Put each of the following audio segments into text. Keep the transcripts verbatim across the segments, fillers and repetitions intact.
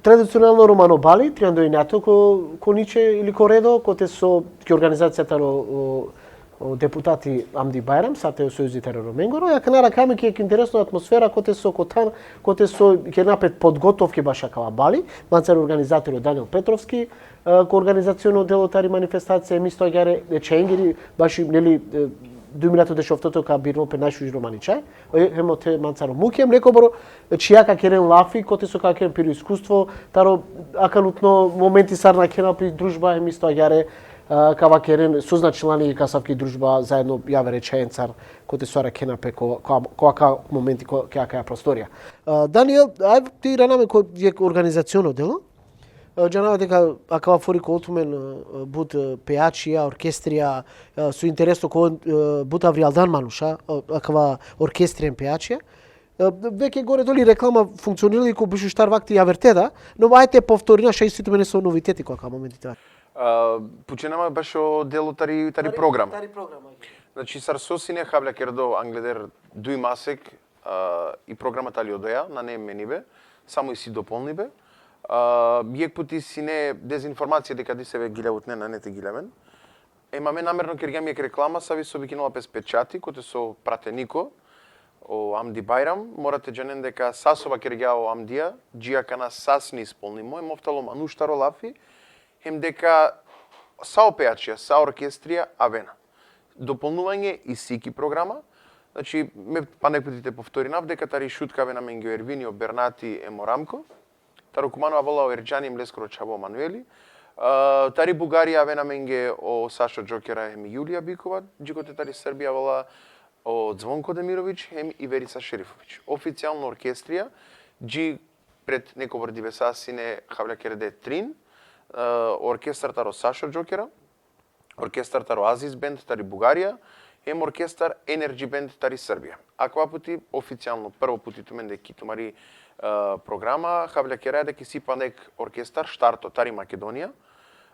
Tradicionalno romano bali, trianda i nato ko, ko niče ili ko redo, kote so ki organizacija taro o, o deputati Amdi Bajram, sa te o Sojuzi taro Romengoro, ja kana rakame ki jekh interesno atmosfera, kote so ko than, kote so kena pe podgotovke bašo akava bali, mancar organizatori Daniel Petrovski, e, ko organizaciono delo tari manifestacija, em isto agjaar e čhengiri, baši, neli, e, duj mijata dešoftoto ka birno pe najšuži romani čhaj, e, hem ote mancar o mukhi, hem nekobor čhija ka keren lafi, kote so ka keren piro iskustvo, taro akhanutno momenti sar nakhena pi družba, hem isto agjaar, e, ka vakeren so značilani kasavki družba zaedno javere čhajencar, kote so arakhena pe ko, ko, ko aka momenti, ko, ki akaja prostorija. E, Daniel, aj ti irana amen ko jekh organizaciono delo. E, džanava deka akava fori ko tumen, e, but, e, pejačija, orkestrija, e, so interesno ko, e, but avrijaldan manuša, e, akava orkestrija hem pejačija. E, veke gore doli reklama funkcionirela i ko bišuštar vakti javerte da, no ajde povtorina, šaj isi tumende so noviteti ko akava momenti te. A, pučena ma bašo delo tari, tari programa. Tari programa. Znači, sar so sine havljakerdo angleder duj masek, a, i programa tali odoja, nane menibe, samo isi dopolnibe. A, jekh puti sine dezinformacija deka disave giljavutne, nane te giljaven. Em amen namerno kergjam jekh reklama, savi so vikinela pes pečati, kote so prateniko, o Amdi Bajram, mora te džanen deka sa so vakergja o Amdija, dži akana sa sine ispolnimo, em ov talo manuš taro lafi, hem deka sa o pejačija, sa orkestrija avena. Dopolnuvanje isi ki programa, znači, me pana jekh puti te povtorinav, deka tari Šutka avena amenge o Ervini, o Bernati, em o Ramko, taro Kumano avela o Erdžani em leskoro čhavo Manueli, a, tari Bugarija avena amenge o Sašo Džokera hem i Julija Bikova, dži kote tari Srbija avela o Zvonko Demirović hem i Verica Šerifović. Oficijalno orkestrija, dži pred nekobor divesa sine havljakerde trin, e, orkestar taro Sašo Džokera, orkestar taro Aziz Band tari Bugarija, hem orkestar Energy Band tari Srbija. Akava puti, oficijalno, prvo puti tumende ki tumari, e, programa, havljakeraja deka isi pana jekh orkestar štarto tari Makedonija,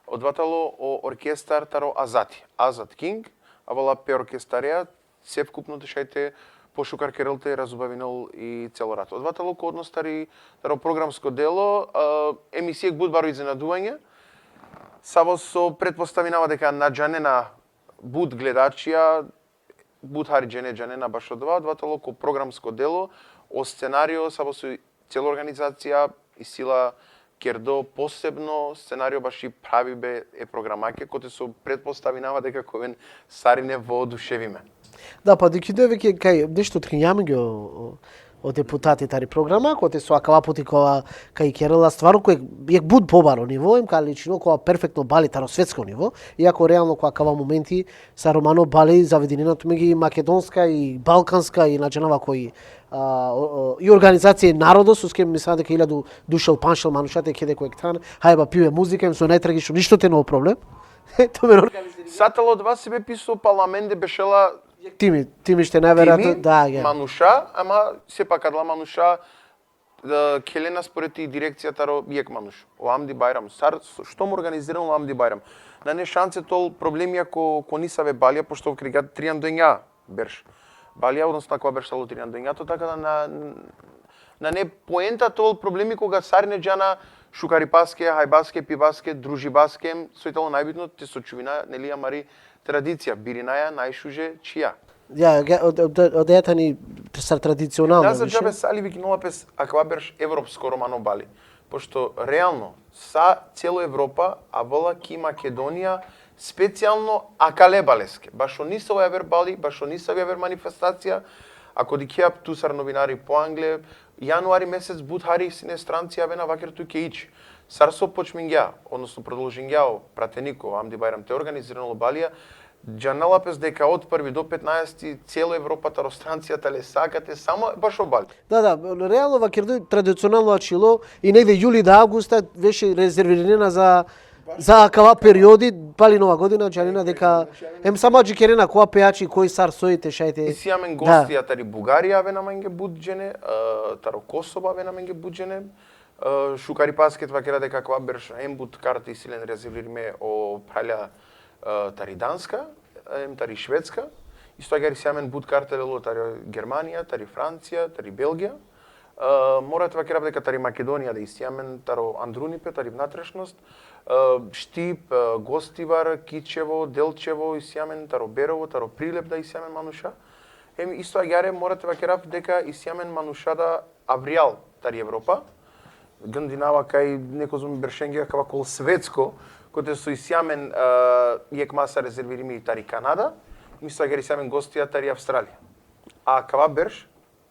odova talo o orkestar taro Azati, Azat King, avela pe orkestareja, sevkupno te šaj te pošukar kerel te razubavinel i celo rat. Odova talo ko odnos tari, taro programsko delo, e, em isi jekh but baro iznenaduvanje, savo so pretpostavinava deka na džanena but gledačija, but hari džene džanena bašo odova, odova talo ko programsko delo, o scenario, savo so cela organizacija isi la kerdo posebno scenario baši pravibe e programake, kote so pretpostavinava deka ka oven sarine voodушевиме. Da, pa dikhi deve ke kaj nešto trinjam ge o, o, o deputati tari programa, kote so akava puti kova kaj kerela stvarno ko jekh but pobaro nivo, em ka ličinel kova perfektno bali taro svetsko nivo, iako realno ko akava momenti sa romano bali zavidinena tumenge i makedonska, i balkanska, i na džanava koj, a, o, o, i organizacija i narodo, soske mislam deka iljadu dušel, panšel manuša te kede ko jekh than, hajba pibe muzika, em so najtragično, ništo te no problem. Tumen organizirina. Sa talo odova sebepi so pala amende bešela timi, timi što najverojatno, timi, da, ja, manuša, ama sepak adala manuša, da, khelena spored i direkcija taro jekh manuš. O Amdi Bajram. Sar, štom organizirano o Amdi Bajram. Nane šanse te ol problemi ko, ko nisave balija, pošto ov kergja trianda enja berš balija, odnosno akava berš talo trianda enjato, to, taka da na, nane poenta te ol problemi koga sarine džana šukaripaske, hajbaske, pibaske, družibaske, soj talo najbitno te sočuvina, neli, amari tradicija, birinaja najšuže čhija. Ja, ja, od, od, od, odeja tani sar tradicionalno. Da, za više. Džabe sali vikinela pes akava berš evropsko romano bali. Pošto realno, sa celo Evropa avela ki Makedonija specijalno akale baleske. Bašo nisavo javer bali, bašo nisavi javer manifestacija, ako dikhea tu sar novinari po angle, januari mesec but hari sine stranci avena, vaker tu ke ići. Sar so počmingja, odnosno prodolžingja o prateniko Amdi Bajram te organizirinel o balija, džanela pes deka od prvi do petnaesti celo Evropa taro strancija tale sa akate samo bašo bali. Da, da, realno vakerdo tradicionalno ačhilo i negde juli da avgusta više rezervirinena za, za akava periodi, pali Nova godina, džanena deka, em samo adžikerena kova pejači, koj sar soj te šaj te. Isi amen gostija tari Bugarija, avena amenge but džene, e, taro Kosova, avena amenge but džene, e, šukaripaske te vakera deka akava berš em but karte isi len rezervirime o phralja, e, tari Danska, em tari Švedska. Isto agjaar isi amen but karte lelo tari Germanija, tari Francija, tari Belgija. E, E, mora te vakerav deka tari Makedonija da isi amen taro andrunipe, tari vnatрешnost, e, Štip, e, Gostivar, Kičevo, Delčevo, isi amen taro Berovo, taro Prilep da isi amen manuša. Hem isto agjaar mora te vakerav deka isi amen manuša da avrijal tari Evropa. Gndinava kaj nekozom beršenge akava kol svetsko, kote so isi amen, e, jekh masa rezervirimi tari Kanada, isto agjaar isi amen gostija tari Avstralija. A akava berš,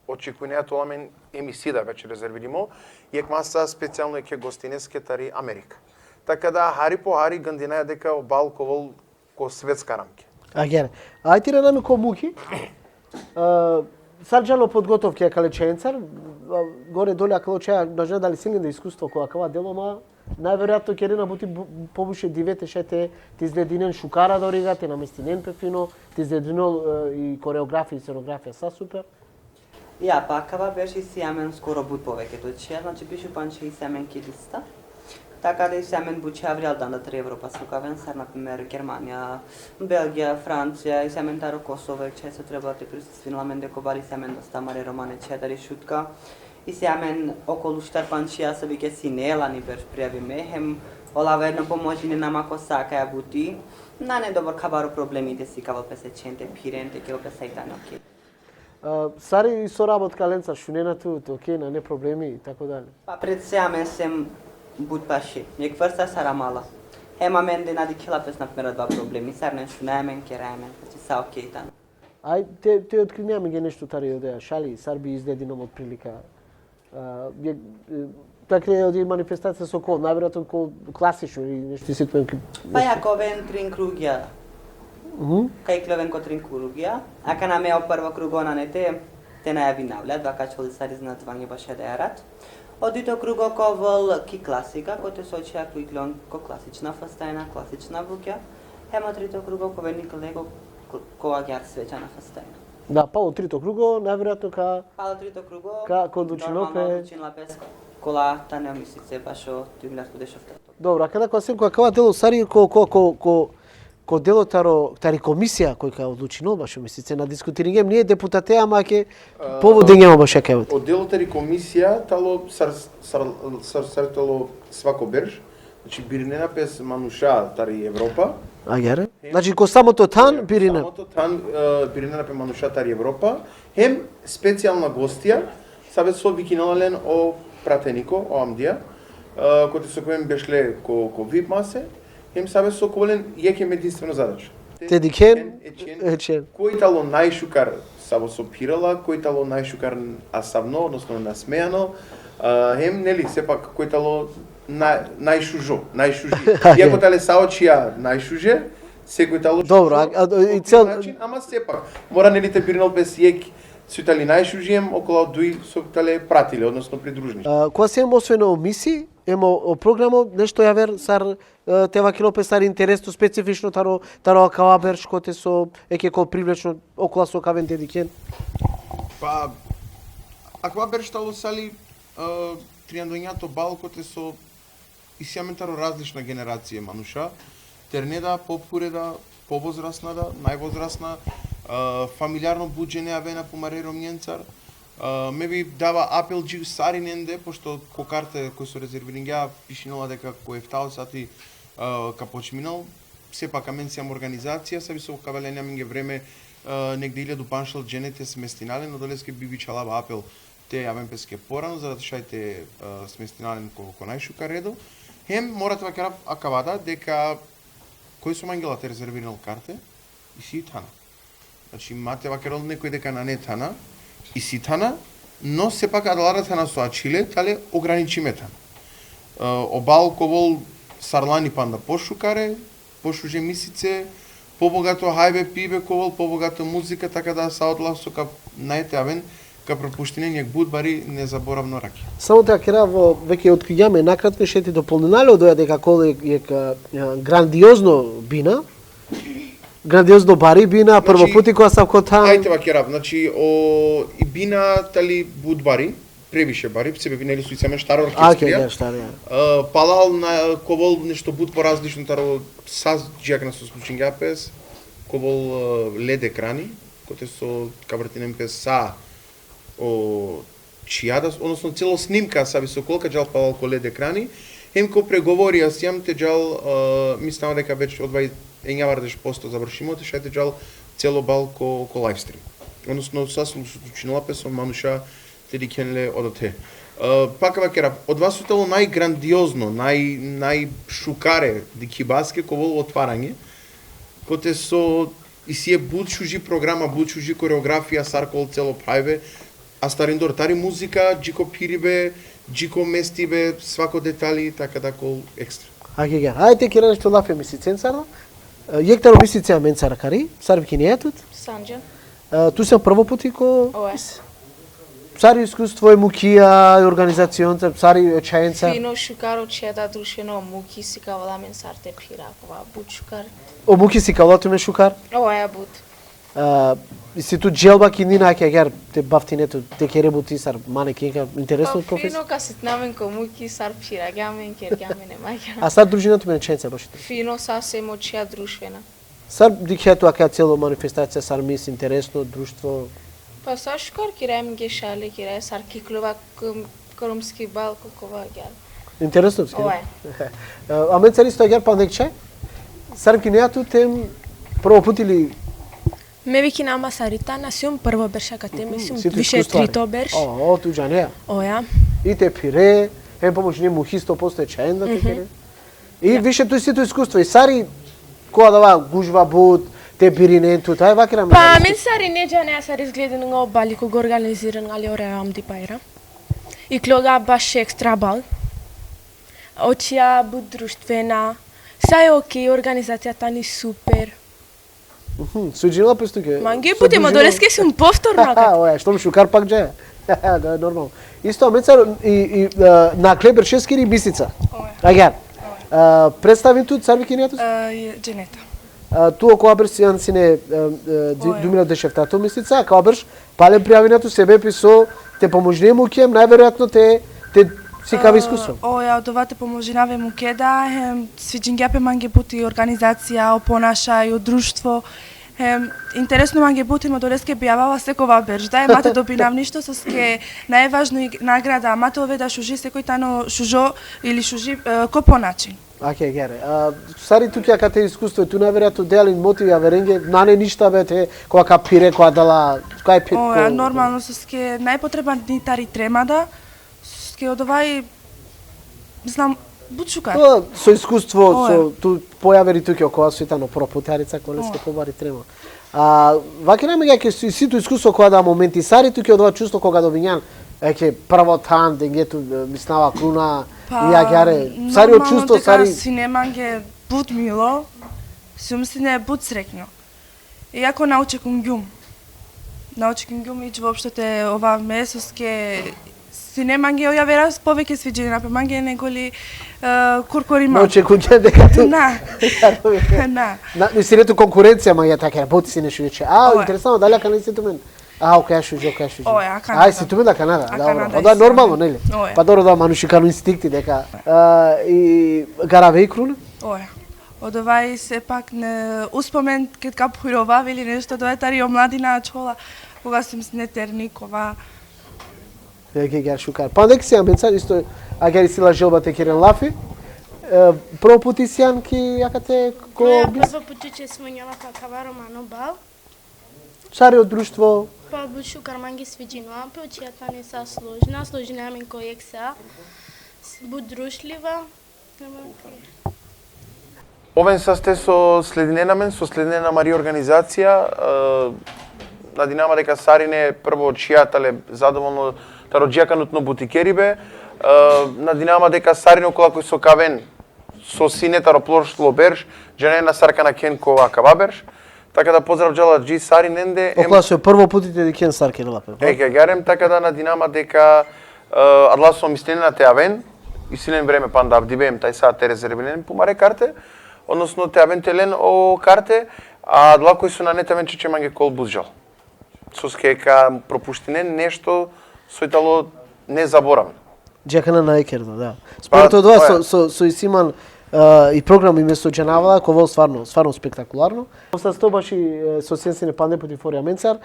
očekujnea te ovel amen em isi da već rezervirimo, jekh masa specijalno jekhe gostineske tari Amerika. Taka da hari po hari gndinaja deka o bal ka ovel ko svetska ramke. Agjaar. Aj te irana amen ko Muki. E, sar džala o podgotovki akale čajencar, e, gore dole akalo čaja, na džanav dali isi lende iskustvo ko akava delo, ma najverojatno kerena buti bu-, poviše dive te šaj te, te izgledinen šukar adoriga, te namestinen pe fino, te izgledinol, e, i koreografija i scenografija sa super. Ja, pa akava berš isi amen skoro but poveke to čaja, znači biš u pandž isi amen ki lista. Taka da isi amen but čaja avrijal danda tari Evropa so ka aven, sar na primer Germanija, Belgija, Francija, isi amen taro Kosovo, čaja so trebela te prisustvinen, amen deka bari isi amen dosta mare romane čaja tari Šutka. Isi amen okolu štar pandž čaja so bike sine lani berš prijavime, hem ola verno pomožinena ma ko sa akaja buti. Nane dobar ka baro problemi te sikavel pe sa čajen, te phiren, te kerel pe sa i tani okej. E, sar i sorabotka lenca, šunena tut, okej, nane problemi, i tako dalje. Pa pred se amen sem but paše, jekh vrsta sar amala. Hem amende na dikhela pes na primer adava problemi, sar nen šunaja amen, keraja amen, znači sa okej tano. Aj, te, te otkrini amenge nešto tari odoja, šali, sar bi izgledinela otprilika. E, je, e, takre odi manifestacija so ka ovel, najverojatno ka ovel klasično ili nešto isi tumen ki-, Pa ja, nešto. Ka oven trin krugja. Mhm. Ka ikljoven ko trin krugja. Akana me o prvo krugo nane te, te najavinav le, adava ka ačhol sar iznenadvanje bašo adaja rat. O dujto krugo ka ovel ki klasika, kote so čaja ka ikljon ko klasična fostajna, klasična bukja. Hem o trito krugo ka oven ikljoven ko, ko, ko agjaar svečana fostajna. Da, pa o trito krugo, najverojatno ka Palo trito krugo, ka, ka odlučinol normalno pe. Odlučinela pes kola tane o misice bašo duj hiljada dešofta. Dobro, akana ka vaćerav ko akava delo, sar i ko, ko, ko, ko, ko delo taro, tari komisija koj ka odlučinol bašo misice, na diskutiringjem, nie deputate, ama ke, e, povodingjem bašo akava. O delo tari komisija talo sar, sar, sar, sar talo svako berš, znači birinena pes manuša tari Evropa. Agjaar. Znači, ko samoto than birina. Samoto than, e, birinena pe manuša tari Evropa. Hem specijalna gostija, save so vikinela len o prateniko, o Amdija, e, kote so ka oven berš le ko, ko vip mase, hem save so ka ovel len jekh hem edinstveno zadača. Te dikhen, e čhen, e čhen. Koj talo najšukar savo so phirela, koj talo najšukar asavno, odnosno nasmejano, e, hem, neli, sepak, koj talo na-, najšužo, najšuži. Iako tale sa o čaja najšuže, sekoj talo Dobro, šužo, a, a, i po cel način, ama sepak, mora, neli, te birinol pes jekh so tali najšuži, hem okola duj so tale pratile, odnosno pridružničke. A, kova siem osven o misi, hem o, o programo, nešto javer sar, e, te vakerol pe sar interesno, specifično taro, taro akava berš, kote so eke ko privlečno, okola so ka aven te dikhen. Pa, akava berš talo, sali, e, triandonjato bal, kote so isi amen taro različna generacija manuša, terne da, pophure da, povozrasna da, najvozrasna, e, familijarno but džene avena pumare romnjencar. E, me bi dava apel dži sarinende, pošto ko karte koj so rezerviringja pišinela deka ko efta o sati, e, ka počminel, sepak amen siem organizacija, savi so ka avel len amenge vreme, e, negde iljadu pandžto džene te smestina len, odoleske bi bičhalava apel te javen peske porano, za da te šaj te, e, smestina len ko, ko najšukar redo. Hem mora te vakerav akava da, deka koj so mangela te rezervirinel karte, isi thana. Znači, ma te vakerol nekoj deka nane thana, isi thana, no sepak adalara thana so ačhile, tale ograničime thana. E, o bal ka ovel sar lani panda pošukare, pošuže misice, pobogato hajbe pibe ka ovel, pobogato muzika, taka da sa odola so ka, nane te aven, ka propuštinen jekh but bari nezaboravno rakja. Samo te vakerav, veke otkrigjam, nakratko šaj te dopolnina le odoja deka ka ovel jekh, e, grandiozno bina, grandiozno bari bina, prvo puti ko asavko than. Aj te vakerav, znači, o, i bina tali but bari, previše bari, sebepi, neli, so isi amen štar orkestrija. Okej, da, štar, ja. E, palal na, ka ovel nešto but porazlično taro sa dži akana so slučingja pes, ka ovel, e, led ekrani, kote so ka vrtinen pes sa o čhijada, odnosno celo snimka savi so okola ka džal palal ko led ekrani, hem ko pregovorija sijam te džal, e, mislinava deka već odova enjavardeš posto završimo, te šaj te džal celo bal ko, ko live stream. Odnosno, sa slučinela pe so manuša te dikhen le odote. E, pa ka vakera, odova so telo najgrandiozno, naj, najšukare dikhibaske, ka ovel otvaranje, kote so isi e but šuži programa, but šuži koreografija, sar ka ovel celo phravibe, a starindor tari muzika, dži ko phiribe, dži ko mestibe, svako detali, taka da ka ovel ekstra. Agjaar. Ajde, kera nešto lafi e misicencar. E, jekh taro misice amencar akari, sar vikinea tut? Sanja. E, tu sian prvo puti ko... Oja. Sar iskustvo e mukhija, e organizacionca, sar e čhajenca? Fino, šukar, o čhija ta društvena, o mukhi sikavela amen sar te phira, kova but šukar. O mukhi sikavela tumen šukar? Oja, but. E, isi tut želba ki nina ke agjaar te baftine tut, te kere buti sar manekenka, interesno profesija? Pa fino, ka sitna amen ko mukhi, sar phirgja amen, kergja amen e magja. A sar družina tumen e čhajenca baši? Fino, sa sem o čhija društvena. Sar dikhea tu akaja celo manifestacija, sar misle, interesno, društvo? Pa sa šukar, kera amenge šale, kera sar ka iklova ko, ko romski bal, ko kova agjaar. Interesno, sine? Oja. E, amencar isto agjaar panda jekh čhaj. Sar vikinea tut, hem prvo puti li? Me vikinava ma Sarita, na sium prvo berš akate, me sium više trito berš. O, tu džanea. Oja. I te phire, hem pomožine mukhi sto posto e čhajen da te kere. I više tu isi tu iskustvo, i sar i ko adava gužva but, te birinen tut, aj vakera amen. Pa amen sarine džanea sar izgledinga o bali, koga organiziringa le o Reamdi Bajram. Iklogja baš ekstra bal. O čhija but društvena. Sa e okej, organizacija tani super. Mhm, sviđinela pe tuke? Mange but, hem odoleske sium povtorno akate. Oja, štom šukar pak dža. Da, normalno. Isto amencar i, i, e, nakhle beršeskiri misica. Oja. Agjaar. Oja. E, predstavin tut, sar vikinea tut? E, Dženeta. E, tu okova berš sian sine, e, e, di-, oja, duj mil dešeftato misica, akava berš pale prijavinea tut sebepi so te pomožine mukhe, najverojatno te, te sikave iskustvo. E, oja, odova te pomožinav e mukhe da, hem sviđingja pe mange but i organizacija, o ponašaj, o društvo. Hem, interesno mange but, hem odoleske bijavava sekova berš da, hem ma te dobinav ništo, soske najvažno i nagrada, ma te ove da šuži, sekoj tano šužo ili šuži, e, ko po način. Agjaar, agjaar. A, sar i tuke akate iskustvo, tu najverojatno dea le motiv javerenge, nane ništa be te, kova ka phire, kova dala, kaj pi-, oja, normalno, soske najpotrebna i tari trema da, soske odova i, znam, but šukar. To, so iskustvo, oja, so tu pojaveri tuke okova so i tano prvo puti, harica, koleske pobari trema. A, vakera amenge, ke si, si tu iskustvo ko adava momenti, sar i tuke odova čustvo koga dobinjan, e, ke prvo than, denge tu, e, mislinava kruna, pa, i agjaar, sar i o normalno čustvo, deka sar i sine mange but milo, sium sine but srekno. Iako na očekungjum. Na očekungjum ič voopšto te ovav me, soske sine mange, o javera poveke sviđinena pe mange nego li, e, korkorima. Na očekungjan deka tu... Na. Na. Na, sine tu konkurencija, mange, taka, but sine šuže. A, oja, interesantno, dali akana isi tumen? A, okej, šuže, okej, šuže. Oja, akana. A, isi tumen akana da. Akana da, dobro. Da, normalno, neli? Oja. Pa dobro, da, manušikano instinkti deka. A, i garave i kruna? Oja. Odova i sepak ne, uspomen ked ka phujrovav ili nešto, odova tari omladina ačhola, koga sium sine terni, kova. Agjaar, agjaar šukar. Panda jekh sian amencar, isto agjaar isi la želba te keren lafi. E, prvo puti sian ki akate ko... Oja, prvo puti učestvujnjava ko akava romano bal. Sar i o društvo? Pa but šukar, mange sviđinela pe, o čhija tane sa složna, složinea amen ko jekh sa, but družliva. Oven saste so sledinena amen, so sledinena amari organizacija, e, nadinama deka sarine prvo čhija tale zadovolno taro dži akanutno butikeribe, e, nadinama deka sarine okola koj so ka aven, so sine taro prošlo berš, džanena sar ka nakhen ko akava berš. Taka da pozdrav džala dži sarinende. Okola so prvo puti te dikhen sar kerela pe. Agjaar, agjaar, hem taka da nadinama deka, e, adala so mislinena te aven, isi len vreme panda avdibe hem tajsa te rezerviren pumare karte, odnosno te aven te len o karte, a adala koj so nane te aven, će, će mange ka ovel but žal. Soske ka propuštinen nešto soj tano nezaboravno. Dži akana nane kerdo, da. Pa, spored odova, oja, so, so, so isi man, E, i programi me so džanava, ka ovel stvarno, stvarno spektakularno. Sasto baši, e, so sen sine pande puti fori amencar.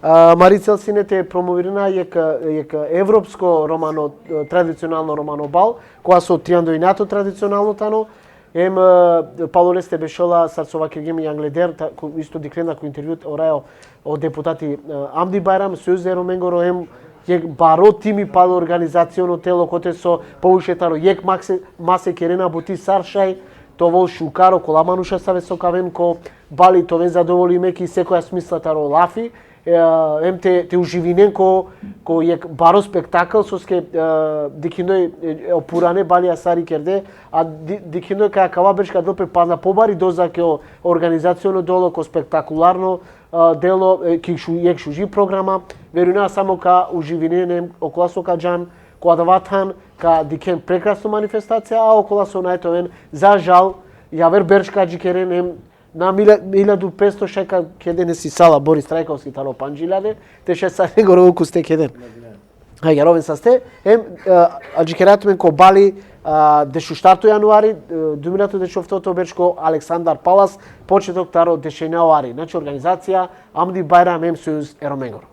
E, mari cel sine te promovirina jekh, jekh evropsko romano, e, tradicionalno romano bal, kova so trianda inato tradicionalno tano. Em, e, palo leste bešela, sar so vakergjum, i angleder, ta, ko, isto dikhljen da ko intervju, oraja o, o deputati, e, Amdi Bajram, Sojuz e Romengoro, em jekh baro timi palo organizaciono telo, kote so poviše taro jekh makse, mase kerena buti sar šaj te ovel šukar, okola manuša save so ka aven ko bali te oven zadovolime ki sekoja smisla taro lafi, e, em te, te uživinen ko, ko jekh baro spektakl, soske, e, dikhindoj, e, o purane balija sar i kerde, a di-, dikhindoj kaj akava berš ka del pe pana pobari doza ki o organizaciono delo, ko spektakularno, e, delo, e, ki šu-, jekh šuži programa, verujna samo ka uživinen em okola so ka džan ko adava than, ka dikhen prekrasno manifestacija, a okola so nane te oven, za žal, javer berš ka adžikeren, em na milja-, iljadu petsto šaj ka keden, isi sala Boris Trajkovski taro pandž iljade, te šaj sa negoro ukuste keden. Hajde, ka roven saste, em, e, adžikera tumen ko bali, e, dešuštarto januari, e, duj miljato dešoftoto berš ko Aleksandar Palas, početok taro dešenja o ari. Znači, organizacija Amdi Bajram em Sojuz e Romengoro.